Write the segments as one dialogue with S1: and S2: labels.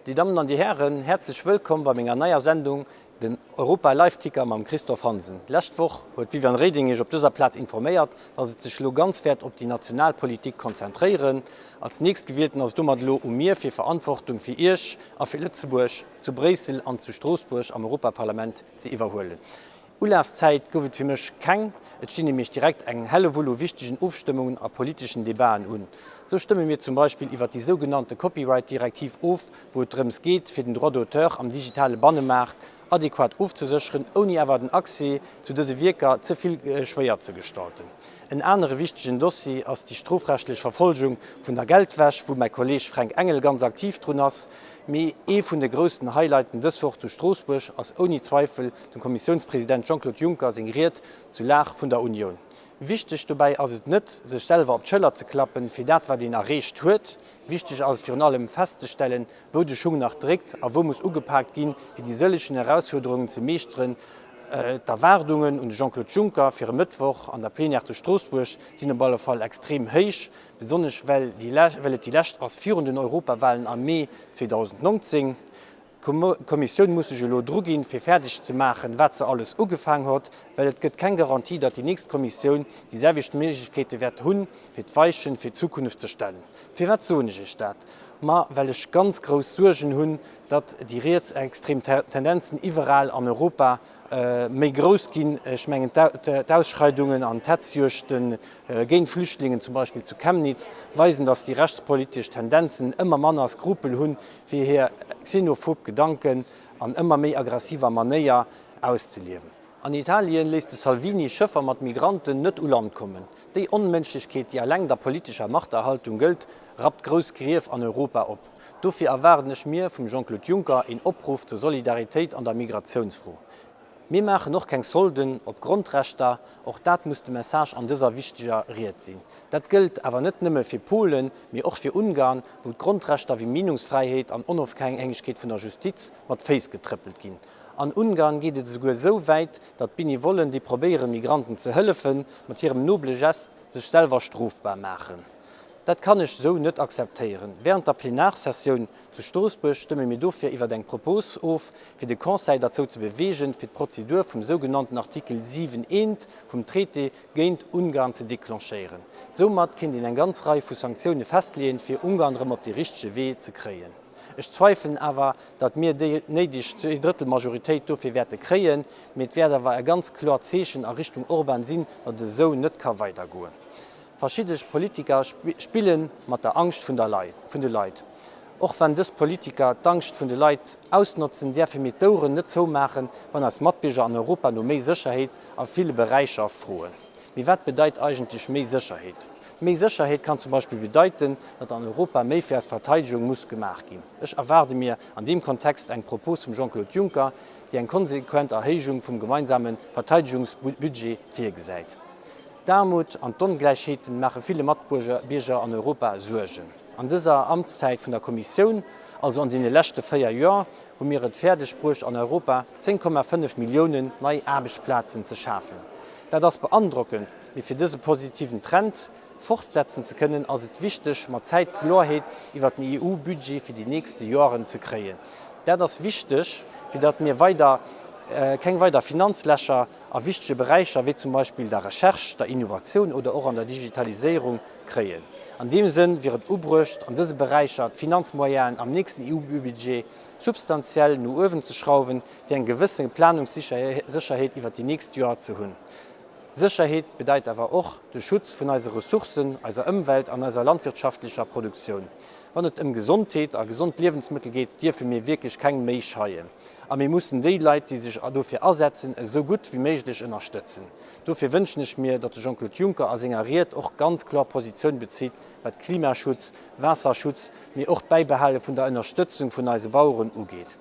S1: Dir Dammen an Dir Hären, häerzlech wëllkomm bei menger neier Sendung, den Europa Live Ticker mam Christophe Hansen. D'lescht Woch huet d'Viviane Reding Iech op dëser Plaz informéiert, dass et sech elo ganz wäert op déi national Politik konzentréieren. Als Nächstgewielten ass et domat elo u mir, fir Verantwortung fir Iech a fir Lëtzebuerg zu Bréissel an zu Stroossbuerg am Europaparlament ze iwwerhuelen. Ulafszäit gouf et fir mech keng, et stinn nämlech direkt eng Hellewull u wichtegen Ofstëmmungen a politeschen Debaten un. Sou stëmme mir zum Beispill iwwer déi sougenannte Copyright-Direktiv of, wou et drëms geet, fir den Droit d'auteur am digitale Bannemaart adequat ofzesécheren, ouni awer den Accès zu dëse Wierker ze vill schwéier ze gestalten. En anere wichtegen Dossier ass déi strofrechtlech Verfolgung vun der Geldwäsch, wou mäi Kolleeg Fränk Engel ganz aktiv drun ass. Mee ee vun de groussen Highlighten dës Woch zu Stroossbuerg ass ouni Zweifel dem Kommissiounspresident Jean-Claude Juncker seng Ried zur Lag vun der Unioun. Wichteg dobäi ass et net, sech selwer op d'Schëller ze klappen, fir dat wat een erreecht huet. Wichteg ass et virun allem festzestellen, wou de Schung nach dréckt a wou muss ugepaakt ginn, fir déi sëllechen Erausfuerderungen ze meeschteren. D'Erwaardungen un de Jean-Claude Juncker fir e Mëttwoch an der Plenière zu Stroossbuerg sinn op alle Fall extrem héich, besonnesch well et déi lescht ass virun den Europawalen am Mee 2019. D'Kommissioun muss sech elo druginn, fir fäerdeg ze maachen, wat se alles ugefaang hott, well et gëtt keng Garantie, datt déi nächst Kommissioun déi selwecht Méiglechkeete wäert hunn, fir d'Weichen fir d'Zukunft ze stellen. Firwat soen ech Iech dat? Ma well ech ganz grouss Suergen hunn, datt déi rietsextrem Tendenzen iwweral an Europa méi grouss ginn. Ech mengen d'Ausschreidungen an d'Hetzjuegte géint Flüchtlingen, zum Beispill zu Chemnitz, weisen, datt déi rechtspolitesch Tendenzen ëmmer manner Skrupel hunn, fir hir xenophob Gedanken an ëmmer méi aggressiver Manéier auszeliewen. An Italien léisst de Salvini Schëffer mat Migranten net u Land kommen. Déi Onmënschlechkeet, déi eleng der politescher Machterhaltung gëllt, rappt grouss Grief an Europa op. Dofir erwaarden ech mir vum Jean-Claude Juncker een Opruff zur Solidaritéit an der Migratiounsfro. Mir maachen och keng Solden op Grondrechter, och dat muss de Message an dëser wichteger Ried sinn. Dat gëllt awer net nëmme fir Polen, mee och fir Ungarn, wou d'Grondrechter wéi Meenungsfräiheet an Onofhängegkeet vun der Justiz mat Féiss getrëppelt ginn. An Ungarn geet et esouguer esou wäit, datt Benevollen, déi probéieren, Migranten ze hëllefen, mat hirem noble Gest sech selwer strofbar maachen. Dat kann ech sou net akzeptéieren. Während der Plenarsessioun zu Stroossbuerg stëmme mir dofir iwwert eng Propos of, fir de Conseil derzou ze beweegen, fir d'Prozedur vum sougenannten Artikel 7 I vum Traité géint Ungarn ze declenchéieren. Soumat kéint een eng ganz Rei vu Sanktioune festleeën, fir Ungarn erëm op dee richtege Wee ze kréien. Ech zweifelen awer, datt mir déi néideg Zweedrëttelmajoritéit dofir wäerte kréien, mee et wäert awer e ganz kloert Zeechen a Richtung Orban sinn, datt et esou net ka weidergoen. Verschidde Politiker spille mat der Angscht vun de Leit. Och wann dës Politiker d'Angscht vun de Leit ausnotzen, däerfe mir d'Oueren net zoumaachen, wann eis Matbierger an Europa no méi Sécherheet a ville Beräicher froen. Mee wat bedeit eigentlech méi Sécherheet? Méi Sécherheet kann zum Beispill bedeiten, datt an Europa méi fir eis Verteidegung muss gemaach ginn. Ech erwaarde mir an deem Kontext eng Propos vum Jean-Claude Juncker, déi eng konsequent Erhéijung vum gemeinsame Verteidegungsbudget virgesäit. D'Aarmut an d'Ongläichheeten maache ville Matbierger an Europa Suergen. An dëser Amtszäit vun der Kommissioun, also an deene leschte 4 Joer, hu mir et fäerdeg bruecht an Europa 10,5 Milliounen nei Aarbechtsplazen ze schafen. Dat ass beandrockend, mee fir dëse positiven Trend fortsetzen ze kënnen, ass et wichteg mat Zäit Kloerheet iwwer den EU-Budget fir déi nächste Joeren ze kréien. Dat ass wichteg, fir datt mir weider keng weider Finanzlächer a wichtege Beräicher wéi zum Beispill der Recherche, der Innovatioun oder och an der Digitaliséierung kréien. An deem Sënn wier et ubruecht, an dëse Beräicher d'Finanzmoyenen am nächsten EU-Budget substantiell no uewen ze schrauwen, fir eng gewësse Planungssécherheet iwwert déi nächst Joer ze hunn. Sécherheet bedeit awer och de Schutz vun eise Ressourcen, eiser Ëmwelt an eiser landwirtschaftlecher Produktioun. Wann et ëm Gesondheet a gesond Liewensmëttel geet, dierfe mir wierklech keng Méi scheien. A mir mussen déi Leit, déi sech dofir asetzen, esou gutt wéi méiglech ënnerstëtzen. Dofir wënschen ech mir, datt de Jean-Claude Juncker a senger Ried och ganz kloer Positioun bezitt, wat Klimaschutz, Waasserschutz, mee och d'Bäibehale vun der Ënnerstëtzung vun eise Baueren ugeet.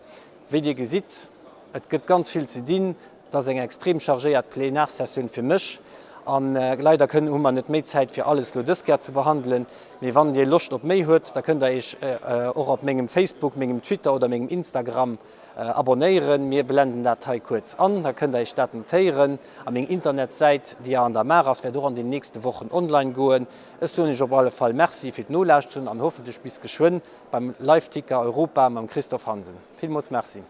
S1: Wéi Dir gesitt, et gëtt ganz vill ze dinn. Et ass eng extrem chargéiert Plenarsessioun fir mech. An leider kënnen hu mer net méi Zäit fir alles lo dës Kéier ze behandelen. Mee wann Dir Loscht op méi huet, da kënnt der Iech och op mengem Facebook, mengem Twitter oder mengem Instagram abonnéieren. Mir blenden dat hei kuerz an, da kënnt der Iech dat notéieren. A meng Internetsäit, déi an der Maach ass, wäert och an den nächste Wochen online goen. Ech soen Iech op alle Fall Merci fir d'Nolauschteren an hoffentlech bis geschwënn beim Liveticker Europa mam Christophe Hansen. Villmools Merci.